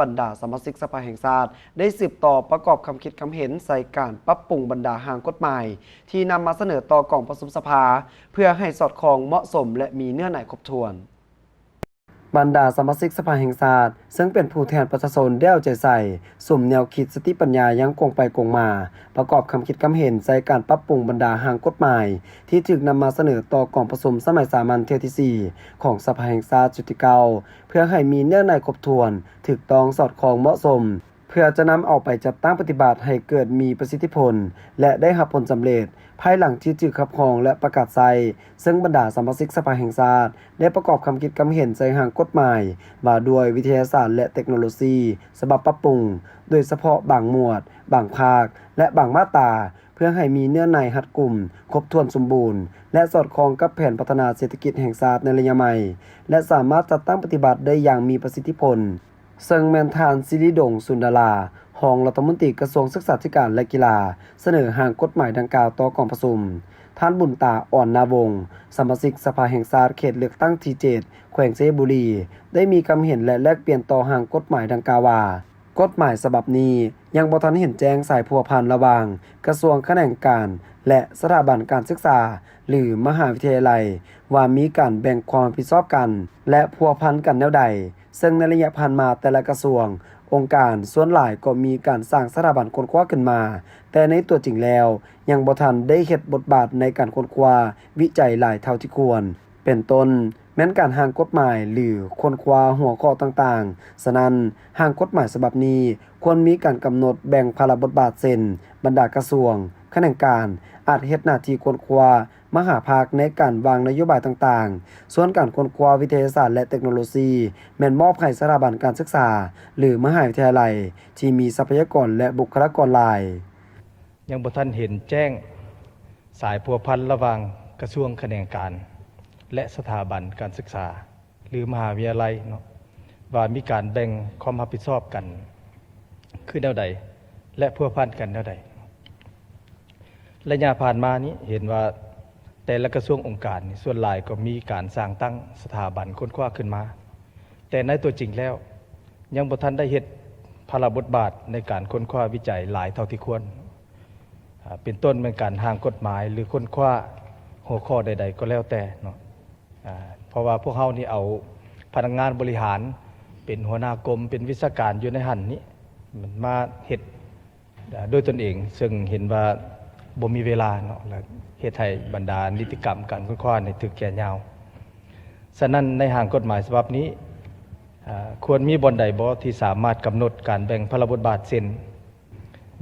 ບັນດາສະມາຊິກສະພາແຫ່ງຊາດ ໄດ້ສືບຕໍ່ປະກອບຄຳຄິດຄຳເຫັນໃສ່ການປັບປຸງບັນດາຮ່າງກົດໝາຍ ທີ່ນຳມາສະເໜີຕໍ່ກອງປະຊຸມສະພາ ເພື່ອໃຫ້ສອດຄ່ອງ, ເໝາະສົມ ແລະ ມີເນື້ອໃນຄົບຖ້ວນ. ບັນດາສະມາຊິກສະພາແຫ່ງຊາດ ເຊິ່ງເປັນຜູ້ແທນປະຊາຊົນ ໄດ້ເອົາໃຈໃສ່ ສຸມແນວຄິດສະຕິປັນຍາຢ່າງກົງໄປກົງມາ ປະກອບຄຳຄິດຄຳເຫັນໃສ່ການປັບປຸງບັນດາຮ່າງກົດໝາຍ ທີ່ຖືກນຳມາສະເໜີຕໍ່ກອງປະຊຸມສະໄໝສາມັນເທື່ອທີສີ່ ຂອງສະພາແຫ່ງຊາດຊຸດທີເກົ້າ ເພື່ອໃຫ້ມີເນື້ອໃນຄົບຖ້ວນ, ຖືກຕ້ອງ, ສອດຄ່ອງ, ເໝາະສົມ ເພື່ອຈະນຳເອົາໄປຈັດຕັ້ງປະຕິບັດໃຫ້ເກີດມີປະສິດທິຜົນ ແລະ ໄດ້ຮັບຜົນສຳເລັດ ພາຍຫຼັງທີ່ຖືກຮັບຮອງ ແລະ ປະກາດໃຊ້, ເຊິ່ງບັນດາສະມາຊິກສະພາແຫ່ງຊາດ ໄດ້ປະກອບຄຳຄິດຄຳເຫັນໃສ່ຮ່າງກົດໝາຍວ່າດ້ວຍວິທະຍາສາດ ແລະ ເຕັກໂນໂລຊີ ສະບັບປັບປຸງ, ໂດຍສະເພາະບາງໝວດ, ບາງພາກ ແລະ ບາງມາດຕາ ເພື່ອໃຫ້ມີເນື້ອໃນຮັດກຸມ, ຄົບຖ້ວນສົມບູນ ແລະ ສອດຄ່ອງກັບແຜນພັດທະນາເສດຖະກິດແຫ່ງຊາດໃນໄລຍະໃໝ່ ແລະ ສາມາດຈັດຕັ້ງປະຕິບັດໄດ້ຢ່າງມີປະສິດທິຜົນ. ເຊິ່ງແມ່ນທ່ານ ສິລິດົງ ສຸນດາລາ ຮອງລັດຖະມົນຕີກະຊວງສຶກສາທິການ ແລະ ກິລາ ສະເໜີຮ່າງກົດໝາຍດັ່ງກ່າວຕໍ່ກອງປະຊຸມ. ທ່ານ ບຸນຕາ ອອນນາວົງ ສະມາຊິກສະພາແຫ່ງຊາດເຂດເລືອກຕັ້ງທີເຈັດ ແຂວງໄຊຍະບູລີ ໄດ້ມີຄຳເຫັນ ແລະ ແລກປ່ຽນຕໍ່ຮ່າງກົດໝາຍດັ່ງກ່າວວ່າ, ກົດໝາຍສະບັບນີ້ຍັງບໍ່ທັນເຫັນແຈ້ງສາຍພົວພັນລະຫວ່າງກະຊວງ, ຂະແໜງການ ແລະ ສະຖາບັນການສຶກສາ ຫຼື ມະຫາວິທະຍາໄລ ວ່າມີການແບ່ງຄວາມຮັບຜິດຊອບກັນ ແລະ ພົວພັນກັນແນວໃດ. ເຊິ່ງໃນໄລຍະຜ່ານມາແຕ່ລະກະຊວງ, ອົງການ ສ່ວນຫຼາຍກໍມີການສ້າງສະຖາບັນຄົ້ນຄວ້າຂຶ້ນມາ, ແຕ່ໃນຕົວຈິງແລ້ວ ຍັງບໍ່ທັນໄດ້ເຮັດບົດບາດໃນການຄົ້ນຄວ້າວິໄຈຫຼາຍເທົ່າທີ່ຄວນ. ເປັນຕົ້ນ, ແມ່ນການຮ່າງກົດໝາຍ ຫຼື ຄົ້ນຄວ້າຫົວຂໍ້ຕ່າງໆ. ສະນັ້ນ, ຮ່າງກົດໝາຍສະບັບນີ້ຄວນມີການກຳນົດແບ່ງພາລະບົດບາດ ເຊັ່ນ ບັນດາກະຊວງ, ຂະແໜງການ ອາດເຮັດໜ້າທີ່ຄົ້ນຄວ້າ ມະຫາພາກໃນການວາງນະໂຍບາຍຕ່າງໆ, ສ່ວນການຄົ້ນຄວ້າວິທະຍາສາດ ແລະ ເຕັກໂນໂລຊີ ແມ່ນມອບໃຫ້ສະຖາບັນການສຶກສາ ຫຼື ມະຫາວິທະຍາໄລ ທີ່ມີຊັບພະຍາກອນ ແລະ ບຸກຄະລາກອນຫຼາຍ. ຍັງບໍ່ທັນເຫັນແຈ້ງສາຍພົວພັນລະຫວ່າງກະຊວງ, ຂະແໜງການ ແລະ ສະຖາບັນການສຶກສາ ຫຼື ມະຫາວິທະຍາໄລເນາະ ວ່າມີການແບ່ງຄວາມຮັບຜິດຊອບກັນຄືແນວໃດ ແລະ ພົວພັນກັນແນວໃດ. ໄລຍະຜ່ານມານີ້ເຫັນວ່າແຕ່ລະກະຊວງ, ອົງການນີ້ ສ່ວນຫຼາຍກໍມີການສ້າງຕັ້ງສະຖາບັນຄົ້ນຄວ້າຂຶ້ນມາ, ແຕ່ໃນຕົວຈິງແລ້ວ ຍັງບໍ່ທັນໄດ້ເຮັດພາລະບົດບາດໃນການຄົ້ນຄວ້າວິໄຈຫຼາຍເທົ່າທີ່ຄວນ. ອາ, ເປັນຕົ້ນແມ່ນການຮ່າງກົດໝາຍ ຫຼື ຄົ້ນຄວ້າຫົວຂໍ້ໃດໆກໍແລ້ວແຕ່ເນາະ. ອາ, ເພາະວ່າພວກເຮົານີ້ເອົາພະນັກງານບໍລິຫານເປັນຫົວໜ້າກົມ, ເປັນວິຊາການຢູ່ໃນຫັ້ນນີ້ ມັນມາເຮັດ ອາ, ດ້ວຍຕົນເອງ, ເຊິ່ງເຫັນວ່າບໍ່ມີເວລາເນາະ ແລະ ເຮັດໃຫ້ບັນດານິຕິກຳການຄົ້ນຄວ້ານີ້ຖືກແກ່ຍາວ. ສະນັ້ນ, ໃນຮ່າງກົດໝາຍສະບັບນີ້, ອາ, ຄວນມີບ່ອນໃດບໍ່ທີ່ສາມາດກຳນົດການແບ່ງພາລະບົດບາດ ເຊັ່ນ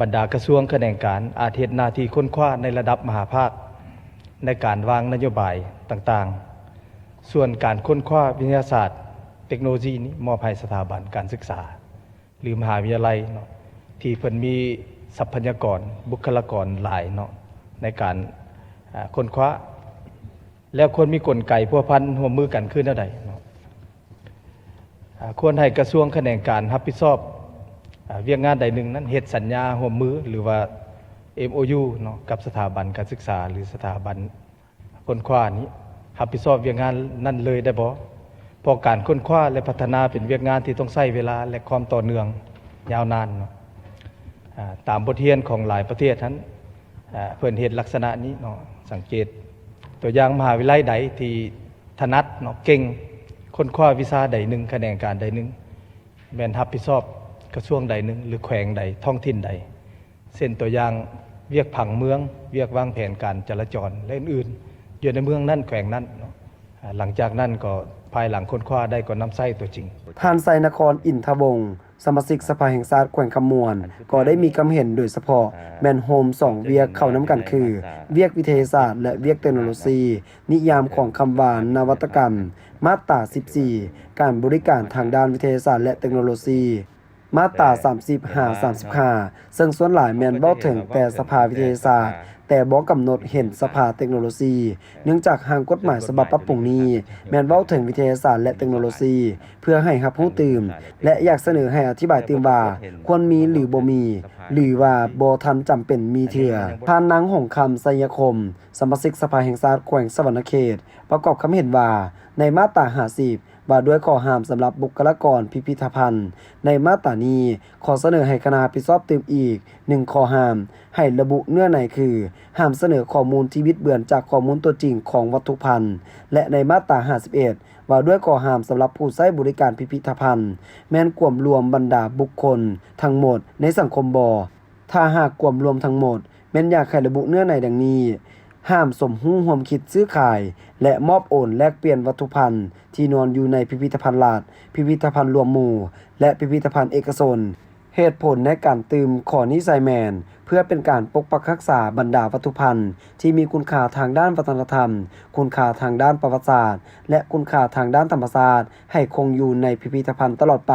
ບັນດາກະຊວງ, ຂະແໜງການ ອາດເຮັດໜ້າທີ່ຄົ້ນຄວ້າໃນລະດັບມະຫາພາກ ໃນການວາງນະໂຍບາຍຕ່າງໆ, ສ່ວນການຄົ້ນຄວ້າວິທະຍາສາດ, ເຕັກໂນໂລຊີນີ້ ມອບໃຫ້ສະຖາບັນການສຶກສາ ຫຼື ມະຫາວິທະຍາໄລເນາະ ທີ່ເພິ່ນມີຊັບພະຍາກອນ, ບຸກຄະລາກອນຫຼາຍເນາະ ໃນການ, ອາ, ຄົ້ນຄວ້າ. ແລ້ວຄວນມີກົນໄກພົວພັນຮ່ວມມືກັນຄືແນວໃດເນາະ? ອາ, ຄວນໃຫ້ກະຊວງ, ຂະແໜງການຮັບຜິດຊອບ, ອາ, ວຽກງານໃດໜຶ່ງນັ້ນ ເຮັດສັນຍາຮ່ວມມື ຫຼືວ່າ ເອັມໂອຢູ ເນາະ ກັບສະຖາບັນການສຶກສາ ຫຼື ສະຖາບັນ ຄົ້ນຄວ້ານີ້ ຮັບຜິດຊອບວຽກງານນັ້ນເລີຍໄດ້ບໍ່? ເພາະການຄົ້ນຄວ້າ ແລະ ພັດທະນາເປັນວຽກງານທີ່ຕ້ອງໃຊ້ເວລາ ແລະ ຄວາມຕໍ່ເນື່ອງຍາວນານເນາະ. ອາ, ຕາມບົດຮຽນຂອງຫຼາຍປະເທດຫັ້ນ, ອາ, ເພິ່ນເຮັດລັກສະນະນີ້ເນາະ, ສັງເກດຕົວຢ່າງມະຫາວິທະຍາໄລໃດທີ່ຖະໜັດເນາະ, ເກັ່ງ, ຄົ້ນຄວ້າວິຊາໃດໜຶ່ງ, ຂະແໜງການໃດໜຶ່ງ, ແມ່ນຮັບຜິດຊອບກະຊວງໃດໜຶ່ງ ຫຼື ແຂວງໃດ, ທ້ອງຖິ່ນໃດ. ເຊັ່ນຕົວຢ່າງ ວຽກຜັງເມືອງ, ວຽກວາງແຜນການຈະລາຈອນ ແລະ ອື່ນໆ ຢູ່ໃນເມືອງນັ້ນແຂວງນັ້ນເນາະ. ອາ, ຫຼັງຈາກນັ້ນກໍພາຍຫຼັງຄົ້ນຄວ້າໄດ້ກໍນຳໃຊ້ຕົວຈິງ. ທ່ານ ໄຊນະຄອນ ອິນທະວົງ ສະມາຊິກສະພາແຫ່ງຊາດແຂວງຄຳມ່ວນ ກໍໄດ້ມີຄຳເຫັນໂດຍສະເພາະ ແມ່ນໂຮມສອງວຽກເຂົ້ານຳກັນຄື ວຽກວິທະຍາສາດ ແລະ ວຽກເຕັກໂນໂລຊີ, ນິຍາມຂອງຄຳວ່ານະວັດຕະກຳ, ມາດຕາສິບສີ່ ການບໍລິການທາງດ້ານວິທະຍາສາດ ແລະ ເຕັກໂນໂລຊີ. ມາດຕາສາມສິບຫາສາມສິບຫ້າ ເຊິ່ງສ່ວນຫຼາຍແມ່ນເວົ້າເຖິງແຕ່ສະພາວິທະຍາສາດ, ແຕ່ບໍ່ກຳນົດເຫັນສະພາເຕັກໂນໂລຊີ, ເນື່ອງຈາກຮ່າງກົດໝາຍສະບັບປັບປຸງນີ້ ແມ່ນເວົ້າເຖິງວິທະຍາສາດ ແລະ ເຕັກໂນໂລຊີ ເພື່ອໃຫ້ຮັບຮູ້ຕື່ມ ແລະ ຢາກສະເໜີໃຫ້ອະທິບາຍຕື່ມວ່າ ຄວນມີ ຫຼື ບໍ່ມີ ຫຼືວ່າບໍ່ທັນຈຳເປັນມີເທື່ອ. ທ່ານ ນາງ ຫົງຄຳ ໄຊຍະຄົມ ສະມາຊິກສະພາແຫ່ງຊາດແຂວງສະຫວັນນະເຂດ ປະກອບຄຳເຫັນວ່າ ໃນມາດຕາຫ້າສິບ ວ່າດ້ວຍຂໍ້ຫ້າມສຳລັບບຸກຄະລາກອນພິພິທະພັນ. ໃນມາດຕານີ້ ຂໍສະເໜີໃຫ້ຄະນະຮັບຜິດຊອບຕື່ມອີກໜຶ່ງຂໍ້ຫ້າມ ໃຫ້ລະບຸເນື້ອໃນຄື ຫ້າມສະເໜີຂໍ້ມູນທີ່ບິດເບືອນຈາກຂໍ້ມູນຕົວຈິງຂອງວັດຖຸພັນ ແລະ ໃນມາດຕາຫ້າສິບເອັດ ວ່າດ້ວຍຂໍ້ຫ້າມສຳລັບຜູ້ໃຊ້ບໍລິການພິພິທະພັນ ແມ່ນກວມລວມບັນດາບຸກຄົນທັງໝົດໃນສັງຄົມບໍ່? ຖ້າຫາກກວມລວມທັງໝົດ ແມ່ນຢາກໃຫ້ລະບຸເນື້ອໃນດັ່ງນີ້: ຫ້າມສົມຮູ້ຮ່ວມຄິດຊື້ຂາຍ ແລະ ມອບໂອນແລກປ່ຽນວັດຖຸພັນທີ່ນອນຢູ່ໃນພິພິທະພັນລັດ, ພິພິທະພັນລວມໝູ່ ແລະ ພິພິທະພັນເອກະຊົນ. ເຫດຜົນໃນການຕື່ມຂໍ້ນີ້ໃສ່ແມ່ນ ເພື່ອເປັນການປົກປັກຮັກສາບັນດາວັດຖຸພັນທີ່ມີຄຸນຄ່າທາງດ້ານວັດທະນະທຳ, ຄຸນຄ່າທາງດ້ານປະຫວັດສາດ ແລະ ຄຸນຄ່າທາງດ້ານທຳມະຊາດ ໃຫ້ຄົງຢູ່ໃນພິພິທະພັນຕະຫຼອດໄປ.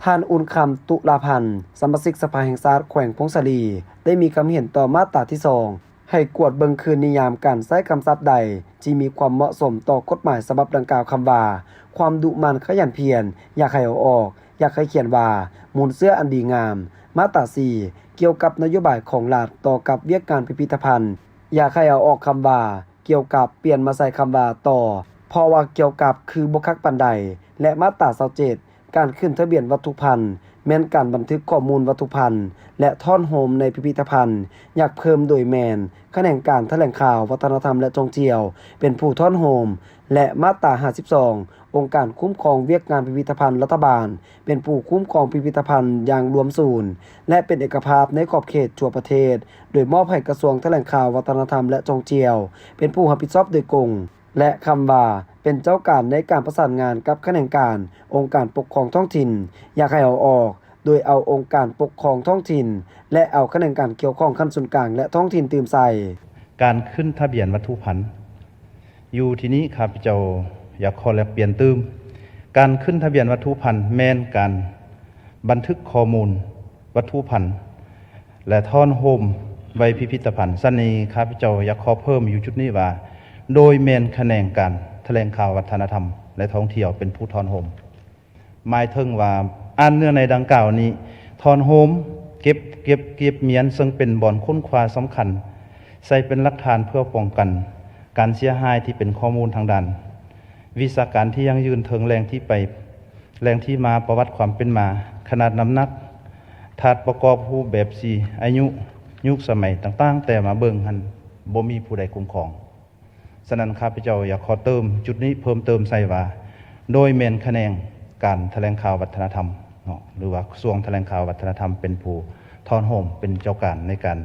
ທ່ານ ອຸ່ນຄຳ ຕຸລາພັນ ສະມາຊິກສະພາແຫ່ງຊາດແຂວງຜົ້ງສາລີ ໄດ້ມີຄຳເຫັນຕໍ່ມາດຕາທີສອງ ໃຫ້ກວດເບິ່ງຄືນນິຍາມການໃຊ້ຄຳສັບໃດທີ່ມີຄວາມເໝາະສົມຕໍ່ກົດໝາຍສະບັບດັ່ງກ່າວ. ຄຳວ່າ ຄວາມດຸໝັ່ນຂະຫຍັນພຽນ ຢາກໃຫ້ເອົາອອກ, ຢາກໃຫ້ຂຽນວ່າ ມູນເຊື້ອອັນດີງາມ. ມາດຕາສີ່ ກ່ຽວກັບນະໂຍບາຍຂອງລັດຕໍ່ກັບວຽກງານພິພິທະພັນ ຢາກໃຫ້ເອົາອອກຄຳວ່າ ກ່ຽວກັບ ປ່ຽນມາໃສ່ຄຳວ່າ ຕໍ່ ເພາະວ່າ ກ່ຽວກັບ ຄືບໍ່ຄັກປານໃດ ແລະ ມາດຕາຊາວເຈັດ ການຂຶ້ນທະບຽນວັດຖຸພັນ ແມ່ນການບັນທຶກຂໍ້ມູນວັດຖຸພັນ ແລະ ທ້ອນໂຮມໃນພິພິທະພັນ ຢາກເພີ່ມໂດຍແມ່ນຂະແໜງການຖະແຫຼງຂ່າວ, ວັດທະນະທຳ ແລະ ທ່ອງທ່ຽວ ເປັນຜູ້ທ້ອນໂຮມ ແລະ ມາດຕາຫ້າສິບສອງ ອົງການຄຸ້ມຄອງວຽກງານພິພິທະພັນລັດຖະບານ ເປັນຜູ້ຄຸ້ມຄອງພິພິທະພັນຢ່າງລວມສູນ ແລະ ເປັນເອກະພາບໃນຂອບເຂດທົ່ວປະເທດ ໂດຍມອບໃຫ້ກະຊວງຖະແຫຼງຂ່າວ, ວັດທະນະທຳ ແລະ ທ່ອງທ່ຽວ ເປັນຜູ້ຮັບຜິດຊອບໂດຍກົງ ແລະ ຄຳວ່າ ເປັນເຈົ້າການໃນການປະສານງານກັບຂະແໜງການອົງການປົກຄອງທ້ອງຖິ່ນ ຢາກໃຫ້ເອົາອອກ ໂດຍເອົາອົງການປົກຄອງທ້ອງຖິ່ນ ແລະ ເອົາຂະແໜງການກ່ຽວຂ້ອງຂັ້ນສູນກາງ ແລະ ທ້ອງຖິ່ນຕື່ມໃສ່. ການຂຶ້ນທະບຽນວັດຖຸພັນ ຢູ່ທີ່ນີ້ຂ້າພະເຈົ້າຢາກຂໍແລກປ່ຽນຕື່ມ ການຂຶ້ນທະບຽນວັດຖຸພັນແມ່ນການບັນທຶກຂໍ້ມູນວັດຖຸພັນ ແລະ ທ້ອນໂຮມໄວ້ພິພິທະພັນ. ຊັ້ນນີ້ຂ້າພະເຈົ້າຢາກຂໍເພີ່ມຢູ່ຈຸດນີ້ວ່າ ໂດຍແມ່ນຂະແໜງການຖະແຫຼງຂ່າວ, ວັດທະນະທຳ ແລະ ທ່ອງທ່ຽວເປັນຜູ້ທ້ອນໂຮມ. ໝາຍເຖິງວ່າ ອ່ານເນື້ອໃນດັ່ງກ່າວນີ້ ທ້ອນໂຮມ ເກັບ ເກັບ ເກັບມຽນ ເຊິ່ງເປັນບ່ອນຄົ້ນຄວ້າສຳຄັນ ໃຊ້ເປັນຫຼັກຖານເພື່ອປ້ອງກັນການເສຍຫາຍທີ່ເປັນຂໍ້ມູນທາງດ້ານວິຊາການທີ່ຢັ້ງຍືນ ເຖິງແຫຼ່ງທີ່ໄປ ແຫຼ່ງທີ່ມາ ປະຫວັດຄວາມເປັນມາ, ຂະໜາດ, ນ້ຳໜັກ, ທາດປະກອບ, ຮູບແບບສີ, ອາຍຸ, ຍຸກສະໄໝຕ່າງໆ ແຕ່ມາເບິ່ງຫັ້ນບໍ່ມີຜູ້ໃດຄຸ້ມຄອງ. ສະນັ້ນ ຂ້າພະເຈົ້າຢາກຂໍເຕີມຈຸດນີ້ເພີ່ມເຕີມໃສ່ວ່າ ໂດຍແມ່ນຂະແໜງການຖະແຫຼງຂ່າວວັດທະນະທຳເນາະ ຫຼືວ່າກະຊວງຖະແຫຼງຂ່າວວັດທະນະທຳເປັນຜູ້ທ້ອນໂຮມ ເປັນເຈົ້າການໃນການ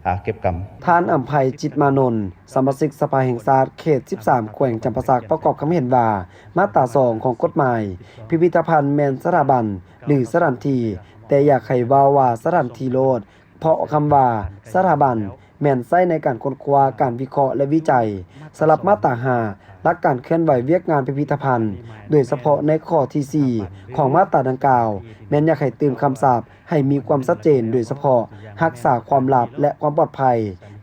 ອາ ເກັບກຳ. ທ່ານ ອຳໄພ ຈິດມານົນ ສະມາຊິກສະພາແຫ່ງຊາດເຂດສິບສາມ ແຂວງຈຳປາສັກ ປະກອບຄຳເຫັນວ່າ ມາດຕາສອງຂອງກົດໝາຍ ພິພິທະພັນແມ່ນສະຖາບັນ ຫຼື ສະຖານທີ່ ແຕ່ຢາກໃຫ້ເວົ້າວ່າສະຖານທີ່ໂລດ ເພາະຄຳວ່າສະຖາບັນແມ່ນໃຊ້ໃນການຄົ້ນຄວ້າ, ການວິເຄາະ ແລະ ວິໄຈ. ສຳລັບມາດຕາຫ້າ ຫຼັກການເຄື່ອນໄຫວວຽກງານພິພິທະພັນ ໂດຍສະເພາະໃນຂໍ້ທີສີ່ຂອງມາດຕາດັ່ງກ່າວ ແມ່ນຢາກໃຫ້ຕື່ມຄຳສັບໃຫ້ມີຄວາມຊັດເຈນ ໂດຍສະເພາະຮັກສາຄວາມລັບ ແລະ ຄວາມປອດໄພ.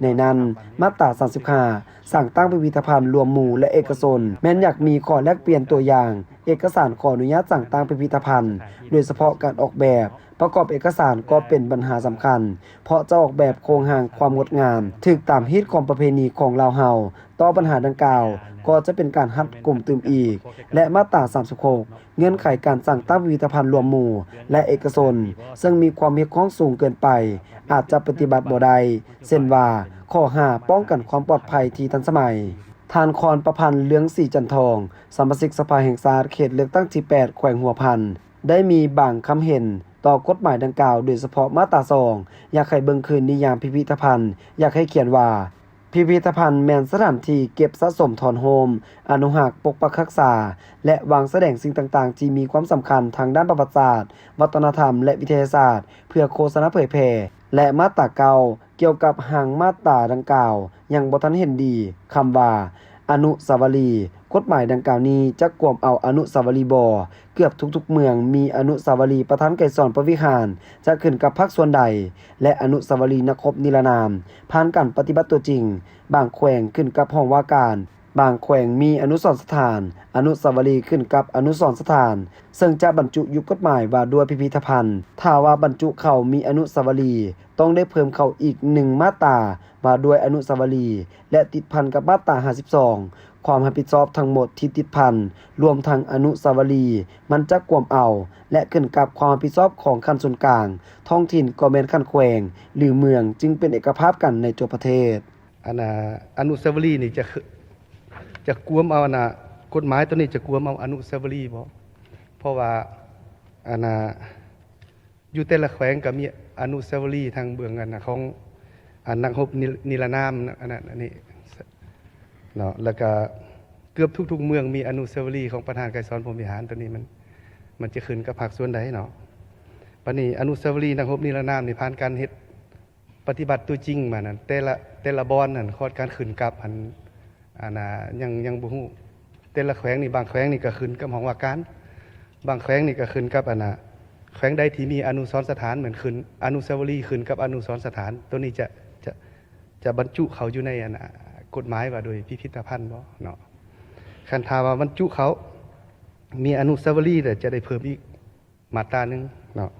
ໃນນັ້ນ ມາດຕາສາມສິບຫ້າ ສ້າງຕັ້ງພິພິທະພັນລວມໝູ່ ແລະ ເອກະຊົນ ແມ່ນຢາກມີຂໍ້ແລກປ່ຽນຕົວຢ່າງເອກະສານຂໍອະນຸຍາດສ້າງຕັ້ງພິພິທະພັນ ໂດຍສະເພາະການອອກແບບ ປະກອບເອກະສານກໍເປັນບັນຫາສຳຄັນ ເພາະຈະອອກແບບໂຄງຮ່າງຄວາມງົດງາມ ຖືກຕາມຮີດຄອງປະເພນີຂອງລາວເຮົາ. ຕໍ່ບັນຫາດັ່ງກ່າວກໍຈະເປັນການຮັດກຸມຕື່ມອີກ ແລະ ມາດຕາສາມສິບຫົກ ເງື່ອນໄຂການສ້າງຕັ້ງພິພິທະພັນລວມໝູ່ ແລະ ເອກະຊົນ ເຊິ່ງມີຄວາມຮຽກຮ້ອງສູງເກີນໄປ ອາດຈະປະຕິບັດບໍ່ໄດ້ ເຊັ່ນວ່າ ຂໍ້ຫ້າ ປ້ອງກັນຄວາມປອດໄພທີ່ທັນສະໄໝ. ທ່ານ ຄອນປະພັນ ເລືອງສີຈັນທອງ ສະມາຊິກສະພາແຫ່ງຊາດເຂດເລືອກຕັ້ງທີແປດ ແຂວງຫົວພັນ ໄດ້ມີບາງຄຳເຫັນຕໍ່ກົດໝາຍດັ່ງກ່າວ ໂດຍສະເພາະມາດຕາສອງ ຢາກໃຫ້ເບິ່ງຄືນນິຍາມພິພິທະພັນ ຢາກໃຫ້ຂຽນວ່າ ພິພິທະພັນແມ່ນສະຖານທີ່ເກັບສະສົມ, ທ້ອນໂຮມ, ອະນຸຮັກ, ປົກປັກຮັກສາ ແລະ ວາງສະແດງສິ່ງຕ່າງໆທີ່ມີຄວາມສຳຄັນທາງດ້ານປະຫວັດສາດ, ວັດທະນະທຳ ແລະ ວິທະຍາສາດ ເພື່ອໂຄສະນາເຜີຍແຜ່ ແລະ ມາດຕາເກົ້າ ກ່ຽວກັບຮ່າງມາດຕາດັ່ງກ່າວ ຍັງບໍ່ທັນເຫັນດີ. ຄຳວ່າ ອະນຸສາວະລີ ກົດໝາຍດັ່ງກ່າວນີ້ຈະກວມເອົາອະນຸສາວະລີບໍ່? ເກືອບທຸກໆເມືອງມີອະນຸສາວະລີປະທານໄກສອນປະວິຫານ ຈະຂຶ້ນກັບພາກສ່ວນໃດ? ແລະ ອະນຸສາວະລີນັກຮົບນິລະນາມ ຜ່ານການປະຕິບັດຕົວຈິງ, ບາງແຂວງຂຶ້ນກັບຫ້ອງວ່າການ, ບາງແຂວງມີອະນຸສອນສະຖານ, ອະນຸສາວະລີຂຶ້ນກັບອະນຸສອນສະຖານ ເຊິ່ງຈະບັນຈຸຢູ່ກົດໝາຍວ່າດ້ວຍພິພິທະພັນ. ຖ້າວ່າບັນຈຸເຂົ້າມີອະນຸສາວະລີ, ຕ້ອງໄດ້ເພີ່ມເຂົ້າອີກໜຶ່ງມາດຕາວ່າດ້ວຍອະນຸສາວະລີ ແລະ ຕິດພັນກັບມາດຕາຫ້າສິບສອງ ຄວາມຮັບຜິດຊອບທັງໝົດທີ່ຕິດພັນ ລວມທັງອະນຸສາວະລີ ມັນຈະກວມເອົາ ແລະ ຂຶ້ນກັບຄວາມຮັບຜິດຊອບຂອງຂັ້ນສູນກາງ, ທ້ອງຖິ່ນ ກໍແມ່ນຂັ້ນແຂວງ ຫຼື ເມືອງ ຈຶ່ງເປັນເອກະພາບກັນໃນທົ່ວປະເທດ. ອັນນ່າ ອະນຸສາວະລີນີ້ຈະ ຈະກວມເອົາ ອັນນ່າ ກົດໝາຍໂຕນີ້ຈະກວມເອົາອະນຸສາວະລີບໍ່? ເພາະວ່າ ອັນນ່າ ຢູ່ແຕ່ລະແຂວງກໍມີອະນຸສາວະລີທາງເບື້ອງ ອັນນ່າ ຂອງ ອັນ ນັກຮົບນິ ນິລະນາມ ອັນນັ້ນ ອັນນີ້ເນາະ ແລ້ວກໍເກືອບທຸກໆເມືອງມີອະນຸສາວະລີຂອງປະທານໄກສອນ ພົມວິຫານ. ໂຕນີ້ມັນ ມັນຈະຂຶ້ນກັບພາກສ່ວນໃດເນາະ. ບັດນີ້ອະນຸສາວະລີນັກຮົບນິລະນາມນີ້ ຜ່ານການເຮັດ ປະຕິບັດຕົວຈິງມານັ້ນ ແຕ່ລະ ແຕ່ລະບ່ອນນັ້ນ ຂອງການຂຶ້ນກັບຫັ້ນ ອັນນ່າ ຍັງ ຍັງບໍ່ຮູ້. ແຕ່ລະແຂວງນີ້ ບາງແຂວງນີ້ກໍຂຶ້ນກັບຫ້ອງວ່າການ, ບາງແຂວງນີ້ກໍຂຶ້ນກັບ ອັນນ່າ ແຂວງໃດທີ່ມີອະນຸສອນສະຖານ ແມ່ນຂຶ້ນ ອະນຸສາວະລີຂຶ້ນກັບອະນຸສອນສະຖານ. ໂຕນີ້ຈະ ຈະ ຈະບັນຈຸເຂົ້າຢູ່ໃນ ອັນນ່າ ກົດໝາຍວ່າໂດຍພິພິທະພັນບໍ່ເນາະ. ຄັນຖ້າວ່າບັນຈຸເຂົ້າ ມີອະນຸສາວະລີ ແລ້ວຈະໄດ້ເພີ່ມອີກ ມາດຕາໜຶ່ງເນາະ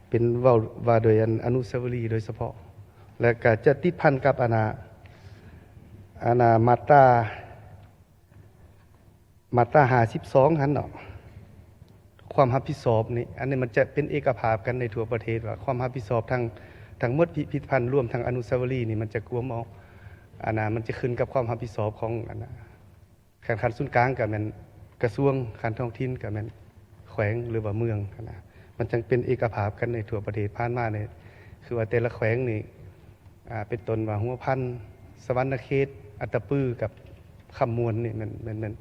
ເປັນເວົ້າວ່າໂດຍອັນອະນຸສາວະລີໂດຍສະເພາະ ແລະກະຈະຕິດພັນກັບອັນນ່າ ອັນນ່າ ມາດຕາ ມາດຕາຫ້າສິບສອງຫັ້ນເນາະ ຄວາມຮັບຜິດຊອບນີ້. ອັນນີ້ມັນຈະເປັນເອກະພາບກັນໃນທົ່ວປະເທດວ່າ ຄວາມຮັບຜິດຊອບທັງ ທັງໝົດພິພິທະພັນ ລວມທັງອະນຸສາວະລີນີ້ ມັນຈະກວມເອົາ ອັນນ່າ ມັນຈະຂຶ້ນກັບຄວາມຮັບຜິດຊອບຂອງ ອັນນ່າ ຂັ້ນ ຂັ້ນສູນກາງກໍແມ່ນກະຊວງ, ຂັ້ນທ້ອງຖິ່ນກໍແມ່ນແຂວງ ຫຼືວ່າເມືອງຫັ້ນນະ ມັນຈັ່ງເປັນເອກະພາບກັນໃນທົ່ວປະເທດ. ຜ່ານມານີ້ ຄືວ່າແຕ່ລະແຂວງນີ້ ອາ ເປັນຕົ້ນວ່າຫົວພັນ, ສະຫວັນນະເຂດ, ອັດຕະປື ກັບຄຳມ່ວນນີ້ ແມ່ນ ແມ່ນ ແມ່ນ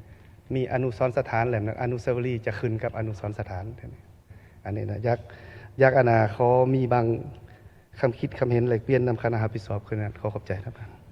ມີອະນຸສອນສະຖານ ແລະ ອະນຸສາວະລີຈະຂຶ້ນກັບອະນຸສອນສະຖານ. ອັນນີ້ນະ ຢາກ ຢາກ ອັນນ່າ ຂໍມີບາງຄຳຄິດຄຳເຫັນແລກປ່ຽນນຳຄະນະຮັບຜິດຊອບຄືນນັ້ນ. ຂໍຂອບໃຈນຳ.